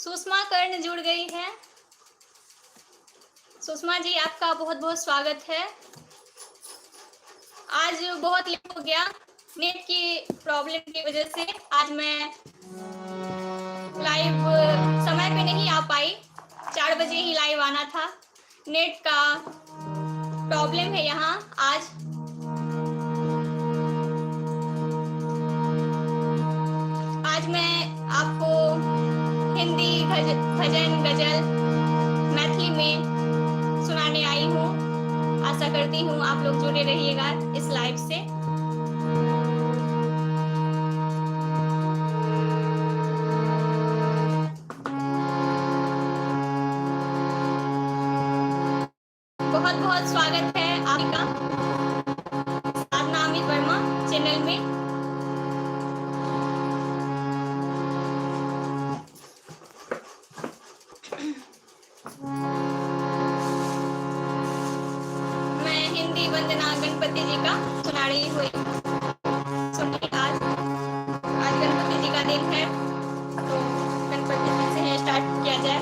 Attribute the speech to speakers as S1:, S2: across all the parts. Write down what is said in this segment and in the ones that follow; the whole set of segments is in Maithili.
S1: सुषमा कर्ण जुड़ गई है। सुषमा जी आपका बहुत बहुत स्वागत है। आज बहुत लेट हो गया, नेट की प्रॉब्लम की वजह से आज मैं लाइव समय पे नहीं आ पाई। 4 बजे ही लाइव आना था, नेट का प्रॉब्लम है यहाँ आज। आज मैं आपको हिंदी भजन गजल मैथिली में सुनाने आई हूँ। आशा करती हूँ आप लोग जुड़े रहिएगा इस लाइव से। बहुत बहुत स्वागत है आपका साधना अमित वर्मा चैनल में। मैं हिंदी वंदना गणपति जी का सुना रही हुई। सुनिए, आज आज गणपति जी का दिन है तो गणपति जी से ही स्टार्ट किया जाए।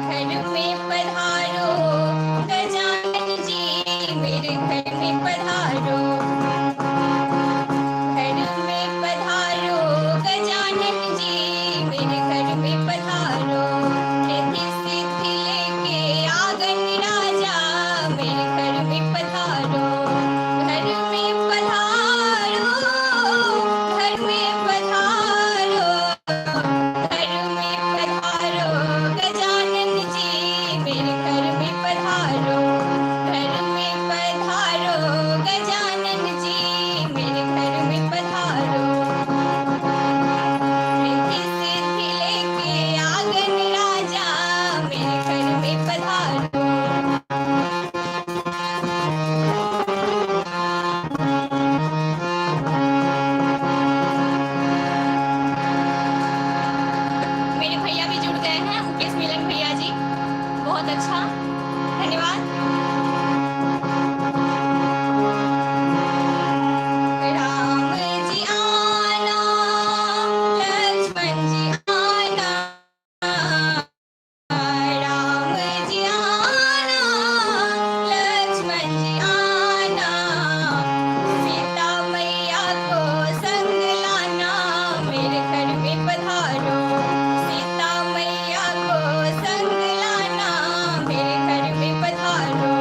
S1: घर में पधारो गजानन जी, मेरे घर में पधारो। घर में पधारो गजानन जी, मेरे घर में पधारो। रिद्धि सिद्धि लेके आंगन राजा, मेरे घर में पधारो। घर में पधारो, घर में पधारो, घर में पधारो गजानन जी, मेरे घर में पधारो। घर में पधारो गजानन जी, मेरे घर में पधारो। रिद्धि सिद्धि लेके आंगन राजा, मेरे घर में पधारो। मेरे भैया भी जुड़ गए हैं, मुकेश मिलन भैया जी, बहुत अच्छा, धन्यवाद। राम जी आना, लक्ष्मण जी आना, राम जी आना, लक्ष्मण जी आना, सीता मैया को संग लाना, मेरे घर में पधारो। सीता मैया को संग लाना, मेरे घर में पधारो।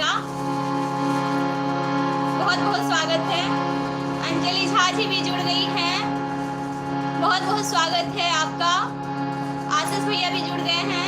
S1: का बहुत बहुत स्वागत है। अंजलि झा जी भी जुड़ गई हैं, बहुत बहुत स्वागत है आपका। आशीष भैया भी जुड़ गए हैं।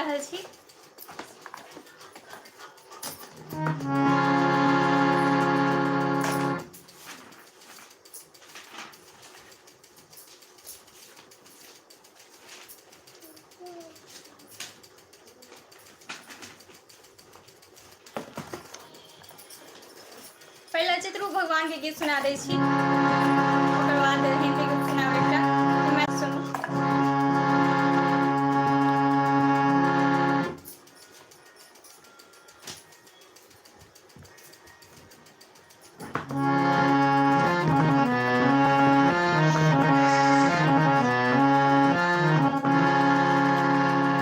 S1: रहल छी। पहिले चित्रू भगवान के गीत सुना दै छी, ओकर बाद हिंदी गीत सुनाब एकटा। मैं सुनू।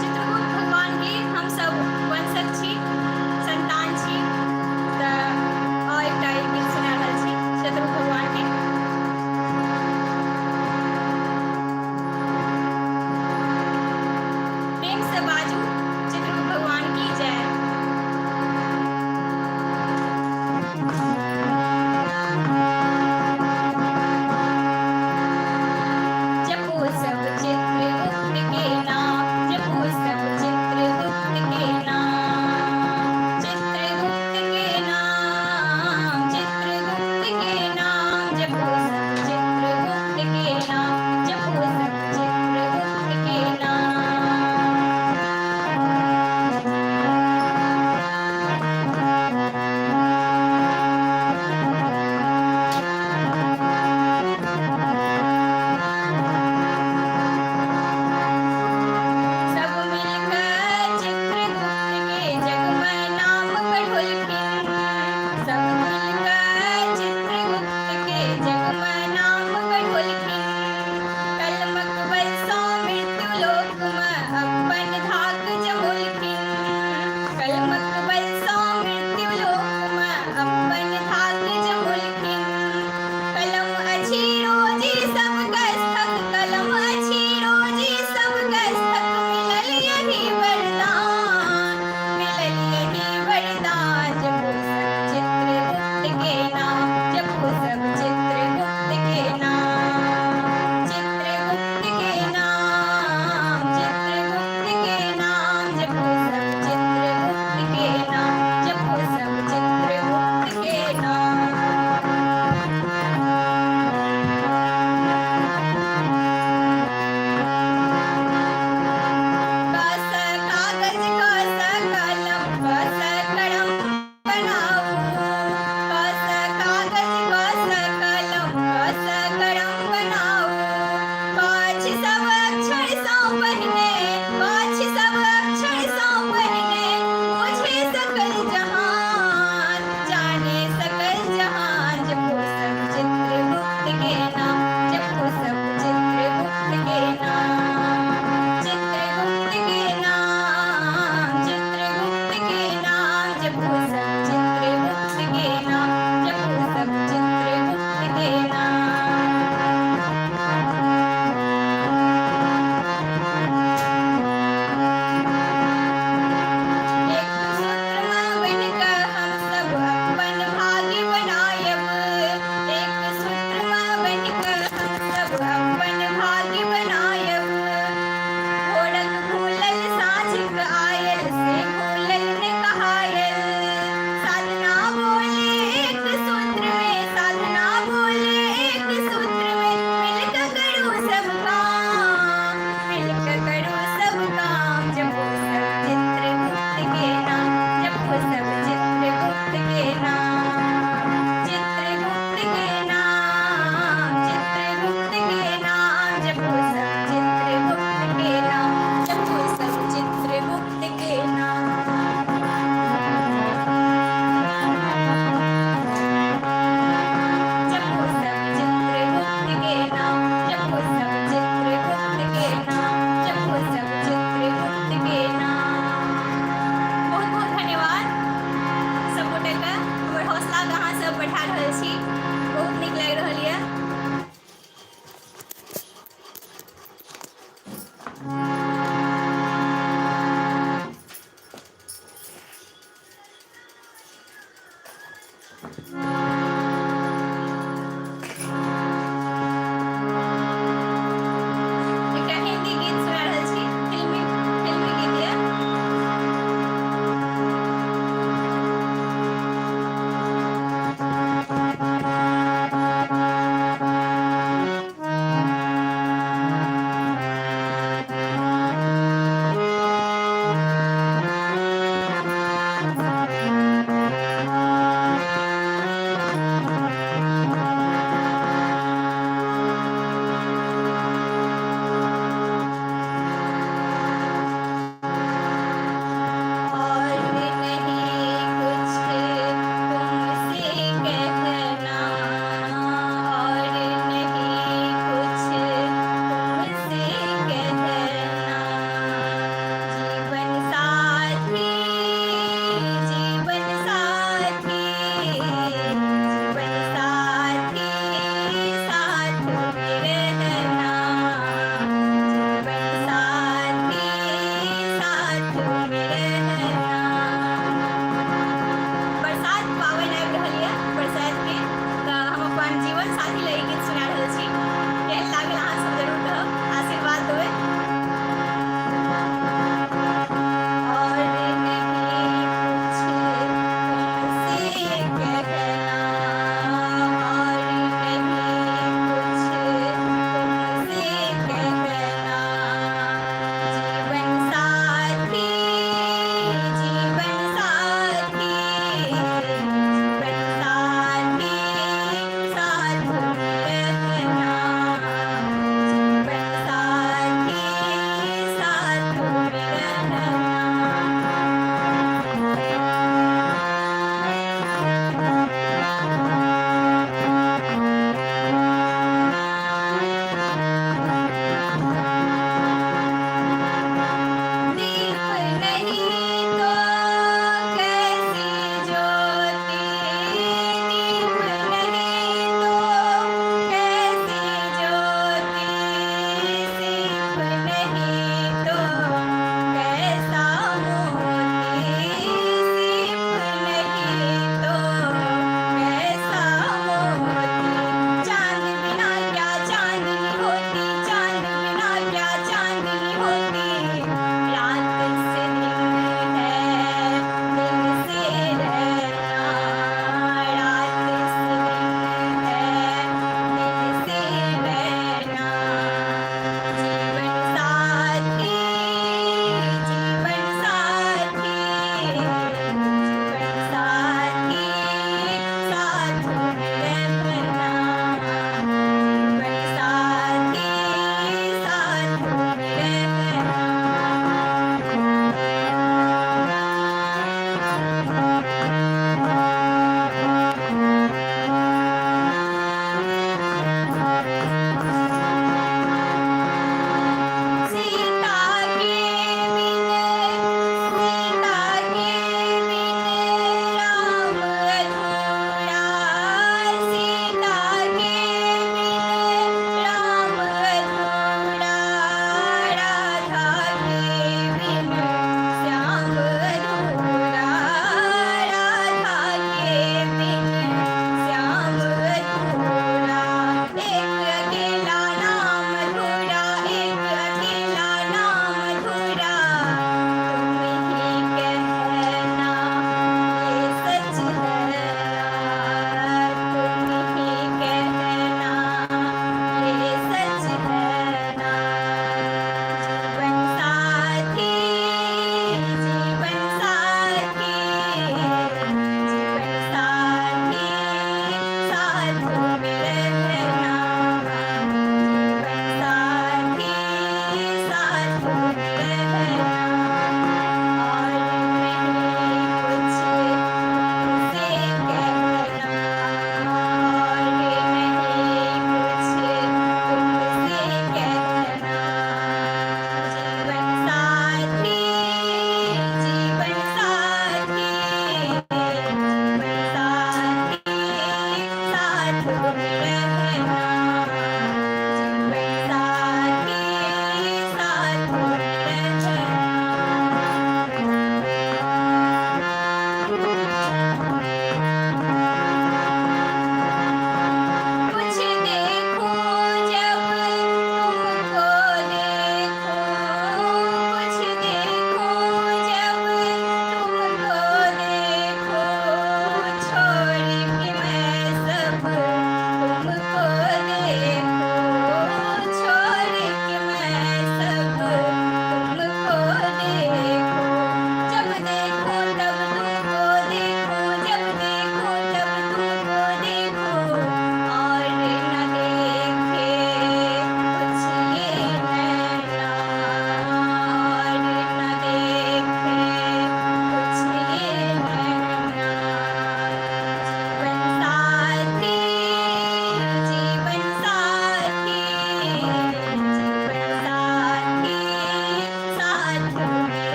S1: चित्रगुप्त भगवान के हम सब वंशज छी, संतान छी, तऽ आओर एकटा गीत सुना रहल छी चित्रगुप्त भगवान के।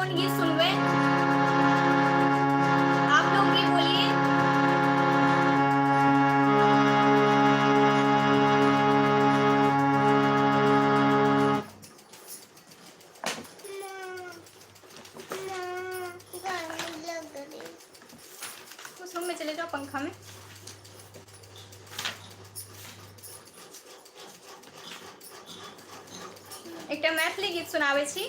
S1: कोन गीत सुनबै? आप लोग भी बोलिए।
S2: गर्मी लग रही।
S1: उस रूम में चले जाओ, पंखा में। एकटा मैथिली गीत सुनाबै छी।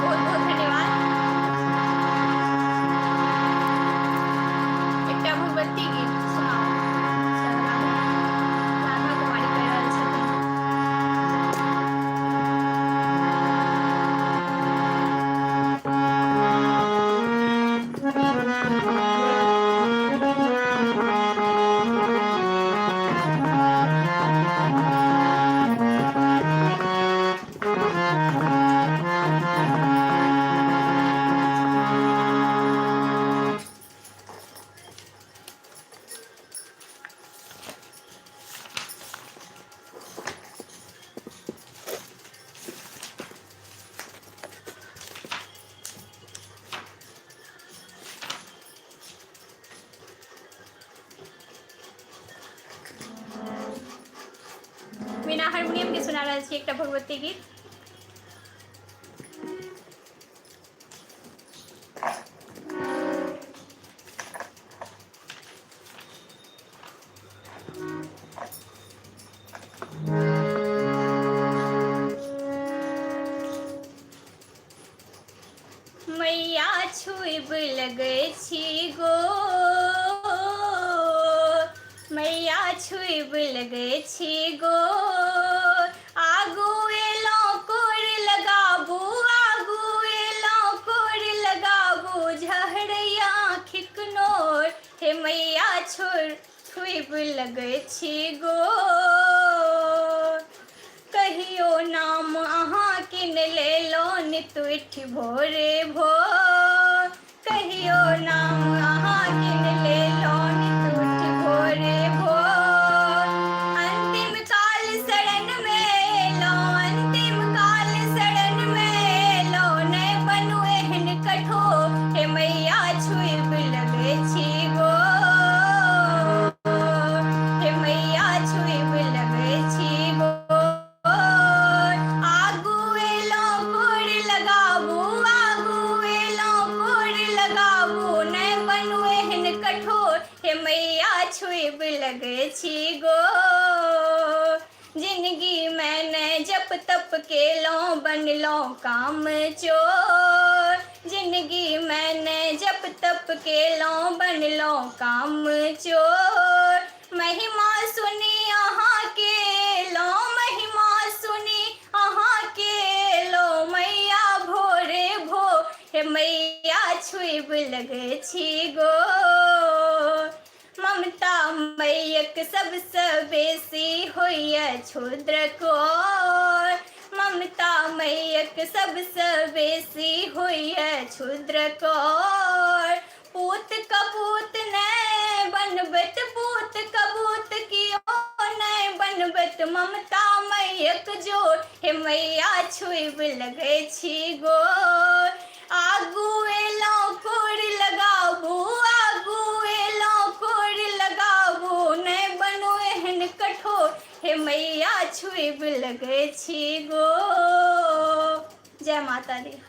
S1: बहुत बहुत धन्यवाद। एकटा भगवती गीत सुनाउ। राधा राधा कुमारी कहि रहल छथिन। बिना हारमोनियम के सुना रहल छी एकटा भगवती गीत। मैया छुब लगै छी गो, मैया छुब लगै छी गो, आगू एलौं कोर लगाबू, आगू एलौं कोर लगाबू, झहरैया आँखिक नोर, हे मैया छोड़ छुब लगै छी गो। कहियो नाम अहाँ किन लेलौं नित उठि भोरे भोर, कहियो नाम अहाँ किन लेलौं नित उठि भोरे भोर, अंतिम काल शरण में एलौं, अंतिम काल शरण में एलौं, नै बनू एहन कठोर, हे मैया छुइब लगै छी गो, हे मैया छुइब लगै छी गो, आगू एलौं कोर लगाबू, आगू एलौं कोर लगाबू, नै बनू एहन कठोर, हे मैया छुइब लगै छी गो। जिंदगी में नै जप तप केलौं बनलौं काम चोर, जिंदगी में नै जप तप केलौं बनलौं काम चोर, महिमा सुनी अहाँ के लो, महिमा सुनी अहाँ के लो, मैया भोरे भो, हे मैया छुइब लगै छी गो। ममता मैयक सबसँ बेसी होइए क्षुद्र कोर, ममता मैयक सबसँ बेसी होइए क्षुद्र कोर, पूत कपूत नै बनबैत, पूत कबूत कियो नै बनबैत, ममता मैयक जोर, हे मैया छुइब लगै छी गो, आगू एलौं कोर लगाबू, आगू एलौं कोर लगाबू, नै बनू एहन कठोर, हे मैया छुइब लगै छी गो। जय माता दी।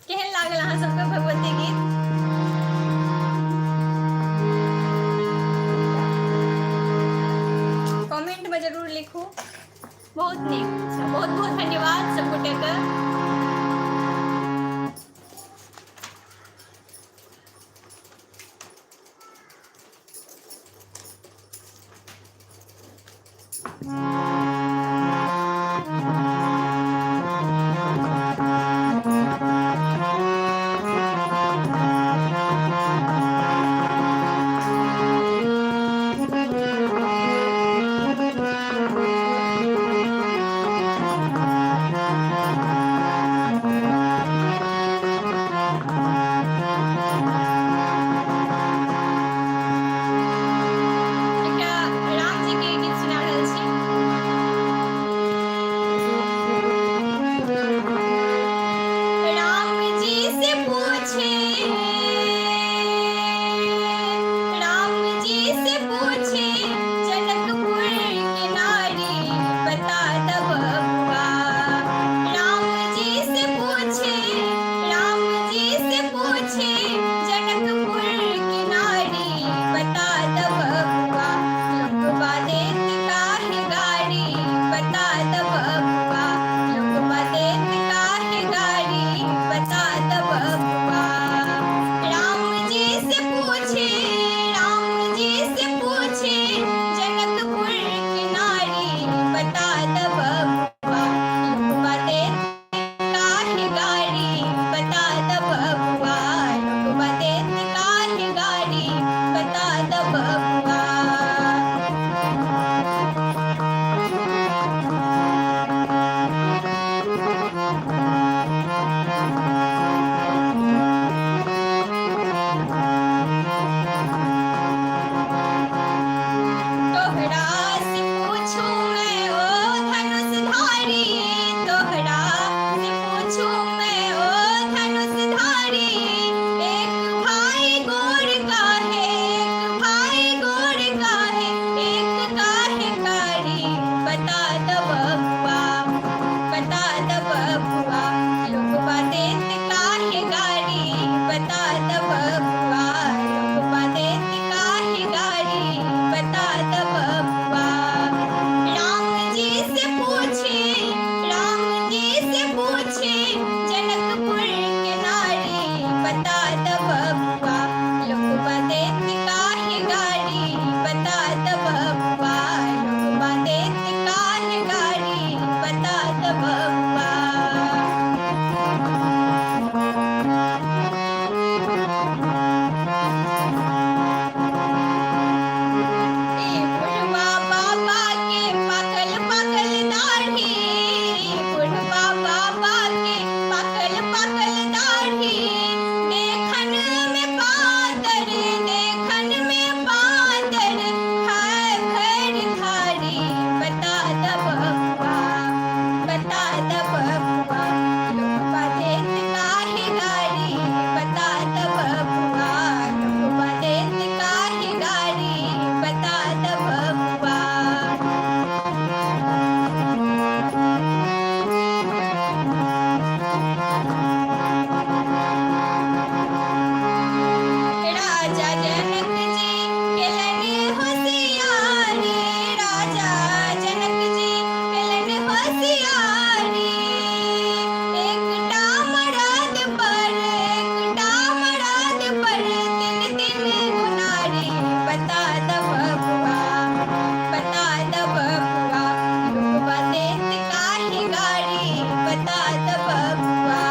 S1: केहन लागल अहाँ सबके भगवती गीत? कमेंट में जरूर लिखू। बहुत नीक, बहुत बहुत धन्यवाद सब गोटे के। गारी बता द बबुआ, लोगवा देत काहे गारी बता द बबुआ। तोहरा से पूछूं मैं ओ धनुषधारी, तोहरा से पूछूं मैं ओ धनुषधारी, एक भाई गोर का है, एक भाई गोर का है, एक काहे कारी बता द बबुआ, बता द बबुआ, लोगवा देत काहे गारी बता द बबुआ, लोगवा देत काहे गारी बता द बबुआ। राम जी से पूछे, राम जी से पूछे जनकपुर के नारी बता द बबुआ, लोगवा देत काहे गारी बता द बबुआ, लोगवा देत काहे गारी बता द बबुआ। ए बुढ़वा बाबा के पाकल पाकल दाढ़ी, बुढ़वा बाबा के पाकल पाकल दाढ़ी, देखन में पातर, देखन में पातर खाए भर थारी बता द बबुआ, बता द बबुआ, लोगवा देत काहे गारी बता द बबुआ, लोगवा देत काहे गारी बता द बबुआ। राजा जनक जी केलनि होशियारी, राजा जनक जी केलनि होशियारी, एकटा मरद पर, एकटा मरद पर तीन तीन गो नारी बता द बबुआ, बता द बबुआ, लोगवा देत काहे गारी बता द बबुआ,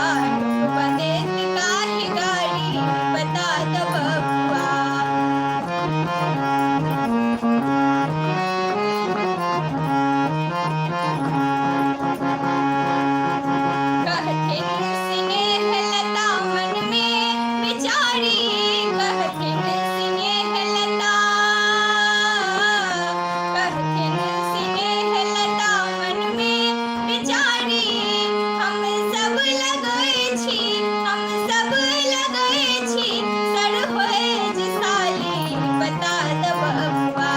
S1: लोगवा देत काहे गारी बता द बबुआ। कहथिन स्नेह लता मन में विचारी, कहथिन स्नेह लता, कहथिन स्नेह लता मन में विचारी, हम सब लगै छी, हम सब लगै छी सरहोज साली बता द बबुआ,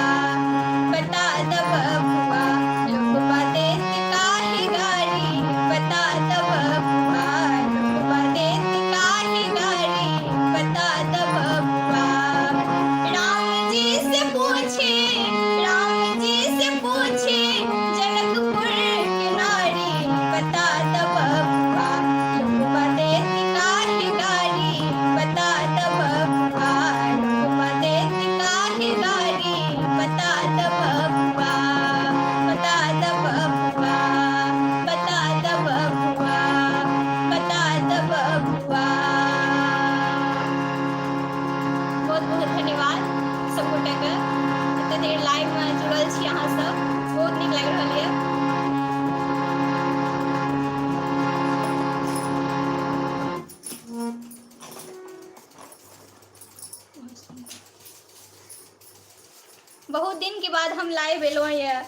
S1: बता द बबुआ, लोगवा देत काहे गारी बता द बबुआ, लोगवा देत काहे गारी बता द बबुआ। राम जी से पूछे, राम जी से पूछे जनकपुर के नारी बता द बबुआ, लोगवा देत काहे गारी बता द बबुआ, लोगवा देत काहे गारी बता द बबुआ, बता द बबुआ, बता द बबुआ, बता द बबुआ। बहुत बहुत धन्यवाद सब गोटेके, एते देर लाइवमे जुड़ल छी अहाँ सब, बहुत नीक लागि रहल यऽ। बहुत दिन के बाद हम लाइव एलहुँ यऽ,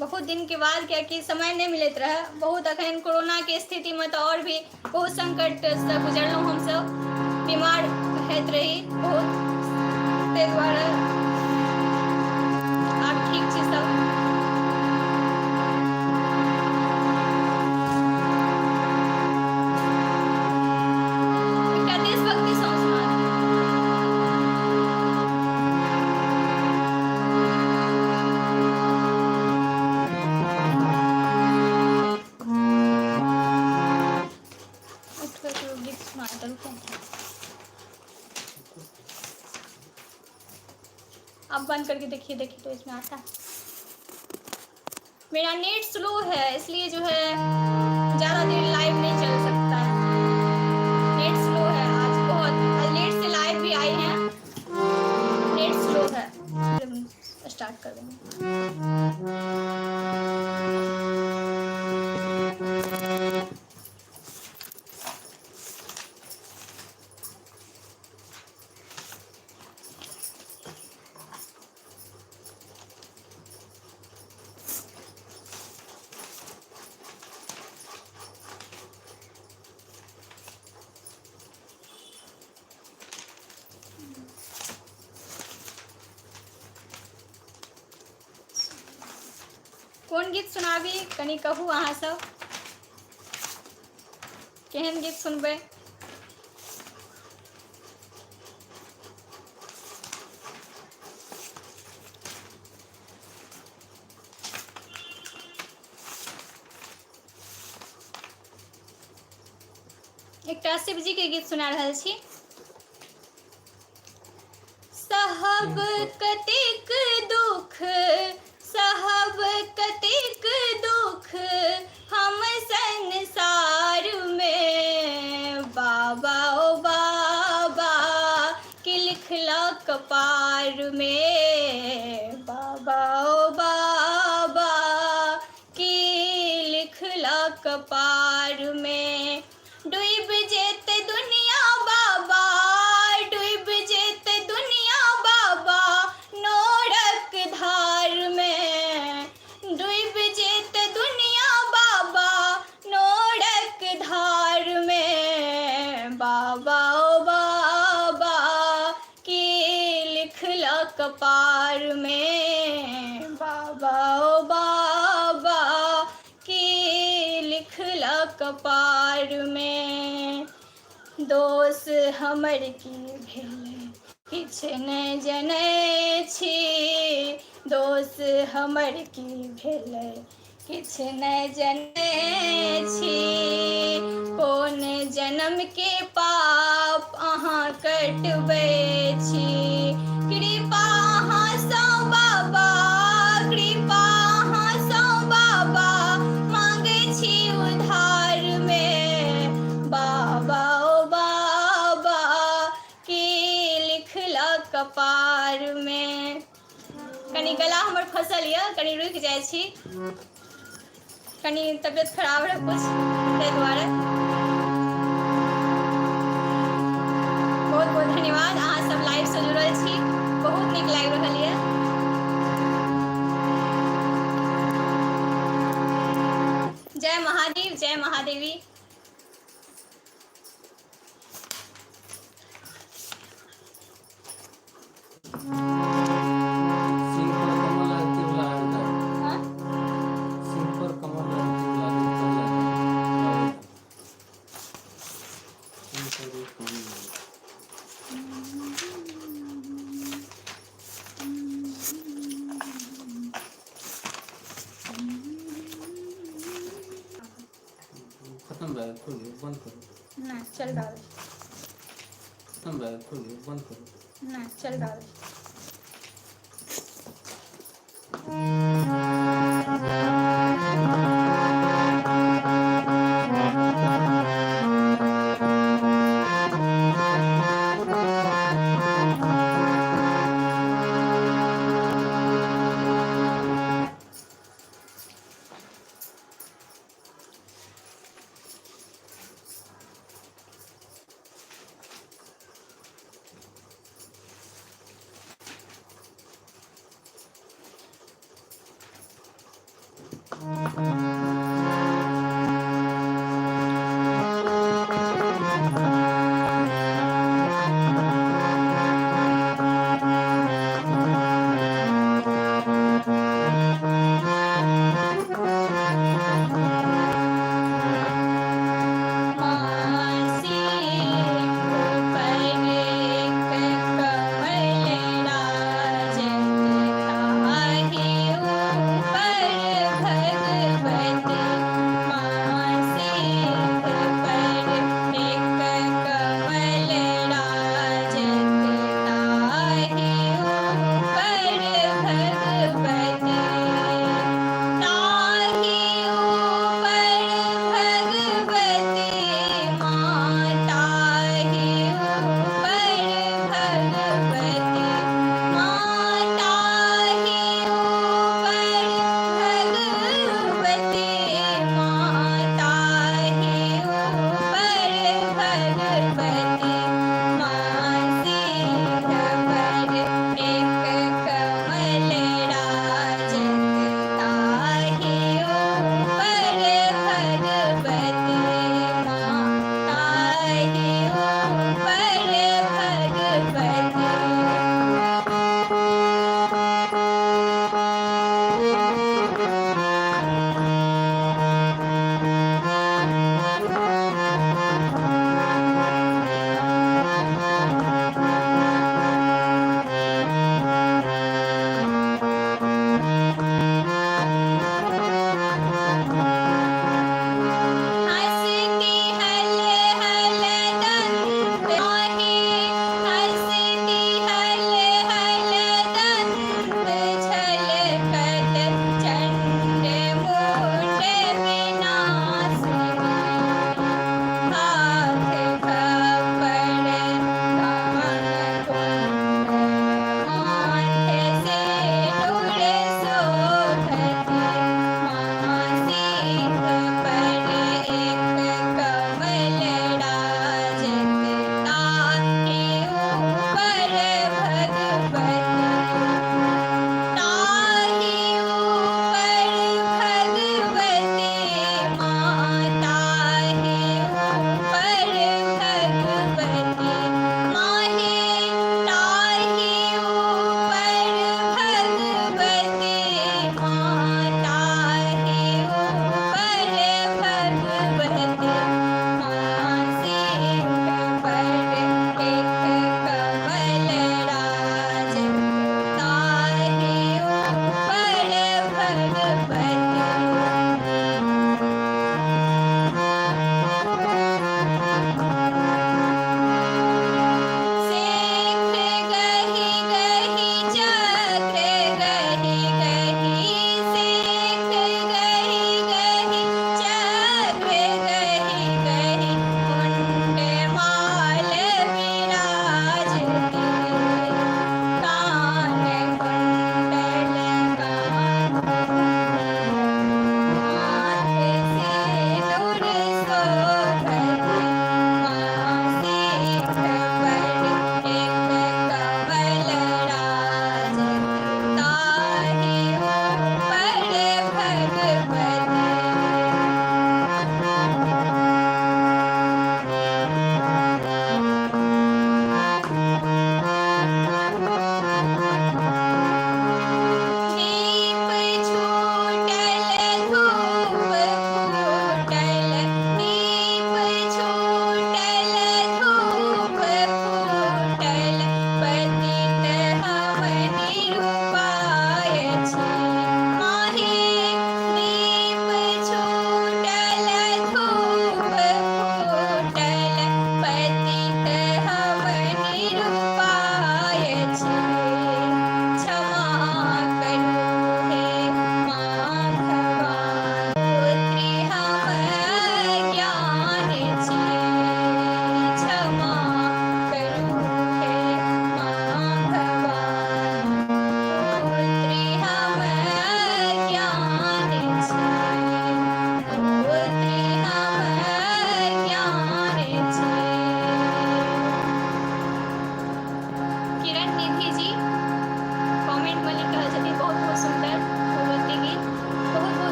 S1: बहुत दिन के बाद, कियाकि समय नहि मिलैत रहै बहुत। अखन कोरोनाके स्थितिमे तऽ आओर भी बहुत संकटसँ गुजरलहुँ हमसब, बीमार होइत रही बहुत, ताहि दुआरे आब ठीक छी सब। एकटा देशभक्ति सॉन्ग सुना दियौ। उठ कर के गीत सुना दो। आप बंद करके देखिए, देखिए तो इसमें आता है। मेरा नेट स्लो है, इसलिए जो है ज़्यादा देर लाइव नहीं चल सकता है। कोन गीत सुनाबी कनि कहू अहाँ सब, केहन गीत सुनबै? एकटा शिवजी के गीत सुना रहल छी। सहब कतेक दुख, सहब कतेक दुख हम संसार में, बाबा ओ बाबा कि लिखला कपार में, बाबा ओ बाबा कि लिखला कपार में। डूब जेत दुनिया बाबा, डूब जेत दुनिया बाबा नोरक धार में, डूब जेत दुनिया बाबा नोरक धार में, बाबा ओ बाबा की लिखला कपार में, बाबा ओ बाबा की लिखला कपार में। दोष हमर की भेलै किछु नहि जनै छी, दोष हमर की भेलै किछु नहि जनै छी, कोन जन्म के पाप अहाँ कटबै छी, कृपा अहाँसँ बाबा, कृपा अहाँसँ बाबा मांगै छी उधार में, बाबा ओ बाबा की लिखला कपार में। कनि गला हमर फसल यऽ, कनि रुकि जाइ छी, कनि तबियत खराब रहै कुछ, ताहि दुआरे। बहुत बहुत धन्यवाद, अहाँ सब लाइव से जुड़ल छी, बहुत नीक लागि रहल यऽ। जय महादेव, जय महादेवी।
S3: सिंह पर कमल आरती वाला आयल रहे।
S1: हाँ?
S3: सिंह पर कमल आरती वाला आयल रहे। सिंह पर कमल। खत्म भए गेल, खोलियौ, बंद करू।
S1: नहि, चल रहल है।
S3: खत्म भए गेल, खोलियौ, बंद करू।
S1: नहि, चल रहल है।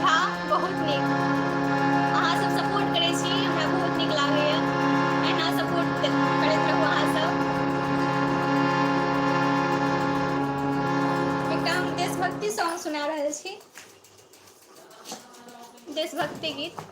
S1: झा, बहुत नीक। अहाँ सब सपोर्ट करै छी, हमरा बहुत नीक लागैया। एना सपोर्ट करैत रहू अहाँ सब। एकटा हम देशभक्ति सॉन्ग सुना रहल छी, देशभक्ति गीत।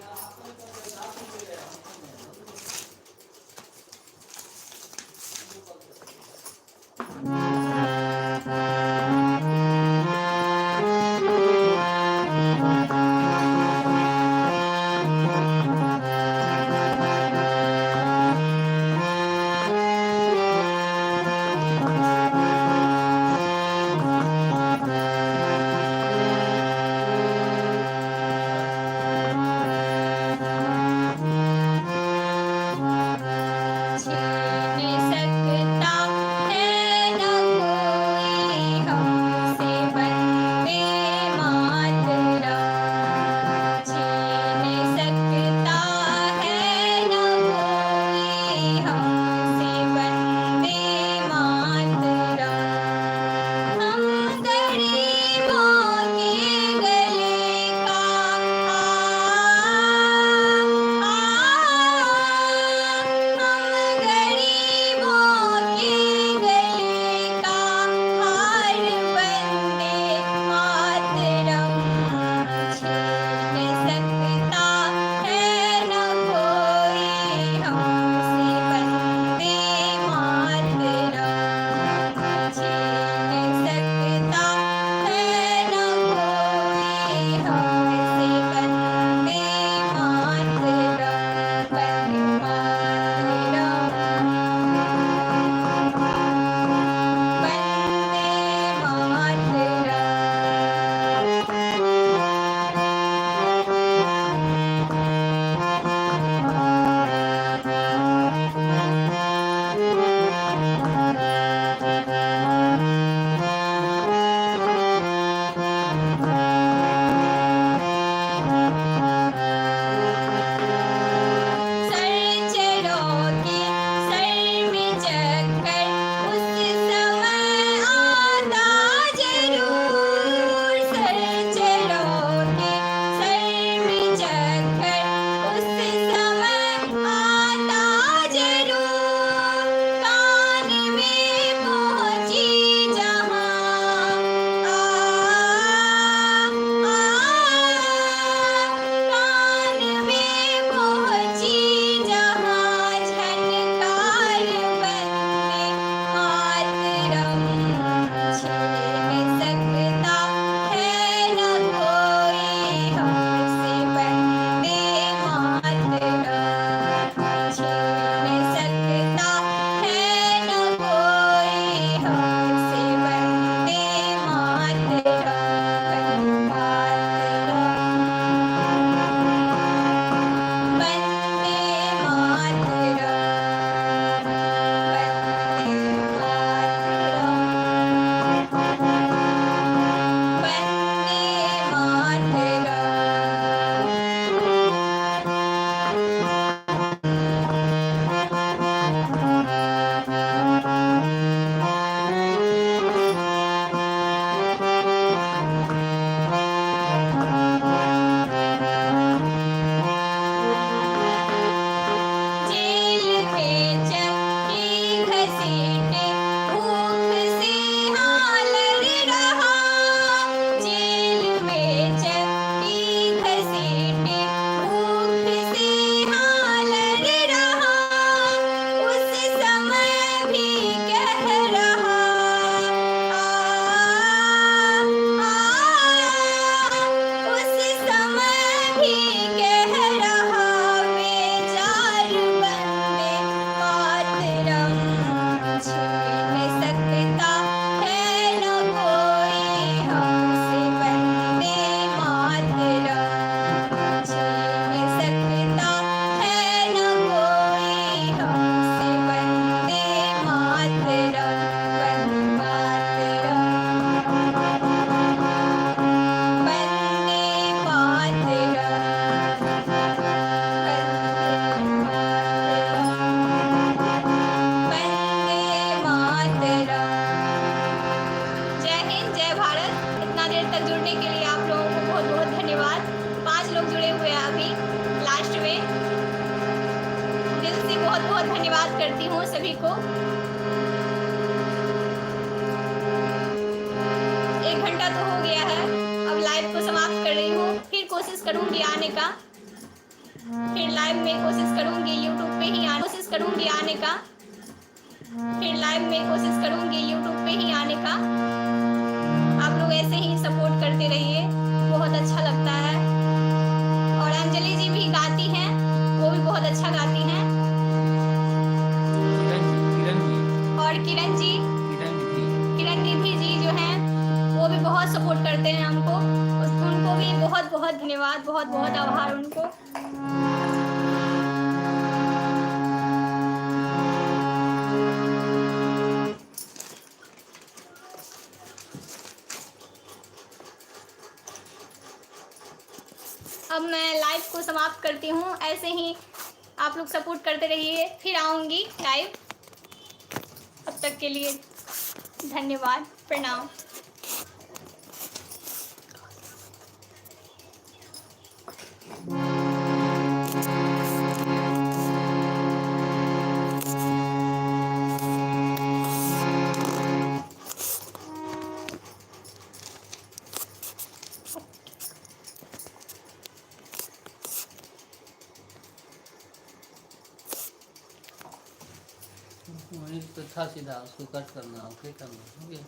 S1: छीन सकता है न कोई। सभी को। 1 घंटा तो हो गया है, अब लाइव को समाप्त कर रही हूँ। फिर कोशिश करूँगी आने का, फिर लाइव में कोशिश करूँगी यूट्यूब पे ही कोशिश करूँगी आने का, फिर लाइव में कोशिश करूँगी यूट्यूब पे ही आने का। आप लोग ऐसे ही सपोर्ट करते रहिए, बहुत अच्छा लगता है। और अंजलि जी भी गाती हैं, वो भी बहुत अच्छा गाती हैं।
S3: किरण जी, किरण जी।
S1: और किरण जी,
S3: किरण निधि,
S1: किरण निधि जी जो हैं वो भी बहुत सपोर्ट करते हैं हमको। उनको भी बहुत बहुत धन्यवाद, बहुत बहुत आभार उनको। अब मैं लाइव को समाप्त करती हूँ। ऐसे ही आप लोग सपोर्ट करते रहिए, फिर आऊँगी लाइव। अब तक के लिए धन्यवाद, प्रणाम।
S3: वही तो था सीधा, उसको कट करना, ओके करना, हो गया।